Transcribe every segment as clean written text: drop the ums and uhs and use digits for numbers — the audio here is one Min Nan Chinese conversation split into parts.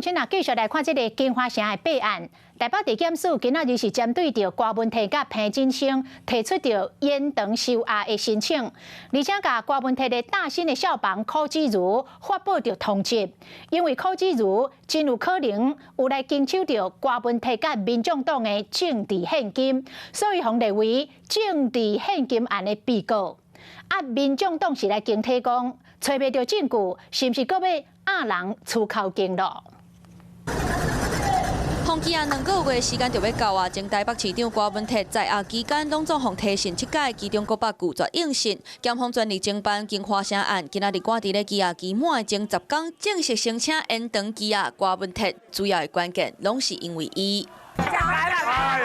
請啊，繼續來看這个京華城的弊案。台北地檢署今仔日是針對著郭文棣佮彭錦生提出著延長收押的申請，而且共郭文棣的大新的少房柯子如發布著通緝，因為柯子如真有可能有來經手著郭文棣佮民眾黨的政治獻金，所以予列為政治獻金案的被告。啊，民眾黨是來警惕講，揣袂著證據，是毋是閣欲壓人出口供囉？予羈押2個月時間就欲到啊！前台北市長郭文棣在押期間，攏總予提訊七擺，其中閣捌拒絕應訊。檢方全力偵辦京華城案，今仔日趕佇咧羈押期滿的前10工，正式申請延長羈押郭文棣，主要的關鍵攏是因為伊。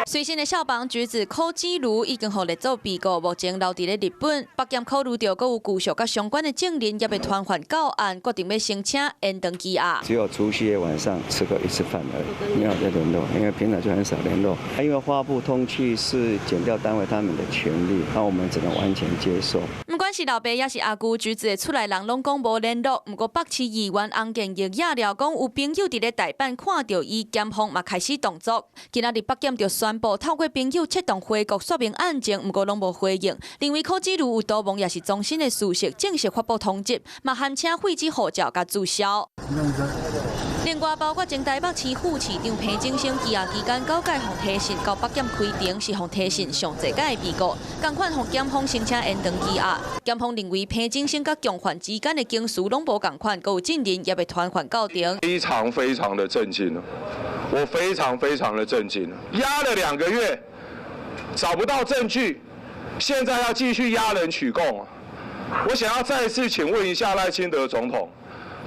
隨身的少房侄子柯子如已經予列做被告，目前留佇咧日本。北檢考慮著閣有舊屬佮相關的證人，猶未傳喚到案，決定欲申請延長羈押。只有除夕夜晚上吃過一次飯而已，沒有再聯絡，因為平常就很少聯絡。因為發布通緝是檢調單位他們的權利，那我們只能完全接受。毋管是老爸抑是阿舅，侄子的厝內人攏講無聯絡。毋過北市議員洪建義也料講有朋友佇咧大阪看著伊，檢方嘛開始動作。今仔日北檢就宣布透過朋友策動回國說明案情，毋過攏無回應。認為柯子如有逃亡抑是藏身的事實，正式發布通緝，嘛函請廢止護照共註銷。另外，包括前台北市副市長彭錦生，羈押期間九擺予提訊到北檢開庭，是予提訊上濟擺的被告，仝款予檢方申請延長羈押。檢方認為彭錦生佮共犯之間的情事攏無仝款，閣有證人猶未傳喚到庭。非常非常的震驚，我非常非常的震驚，壓了2個月，找不到證據，現在要繼續壓人取供。我想要再次請問一下賴清德總統，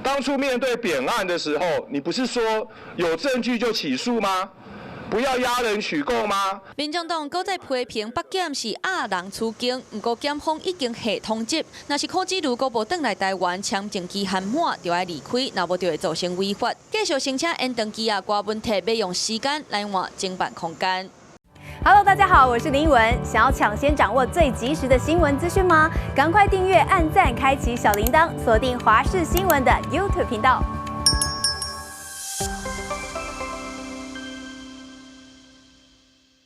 當初面對扁案的時候，你不是說有證據就起訴嗎？不要壓人取供嗎？民眾黨閣再批評北檢是壓人出境，毋過檢方已經下通緝，若是柯子如閣無轉來台灣，簽證期限滿就愛離開，若無就會造成違法。繼續申請延長羈押郭文棣，欲用時間來換偵辦空間。 Hello，大家好，我是林文。想要搶先掌握最及時的新聞資訊嗎？趕快訂閱、按讚、開啟小鈴鐺，鎖定華視新聞的 YouTube 頻道。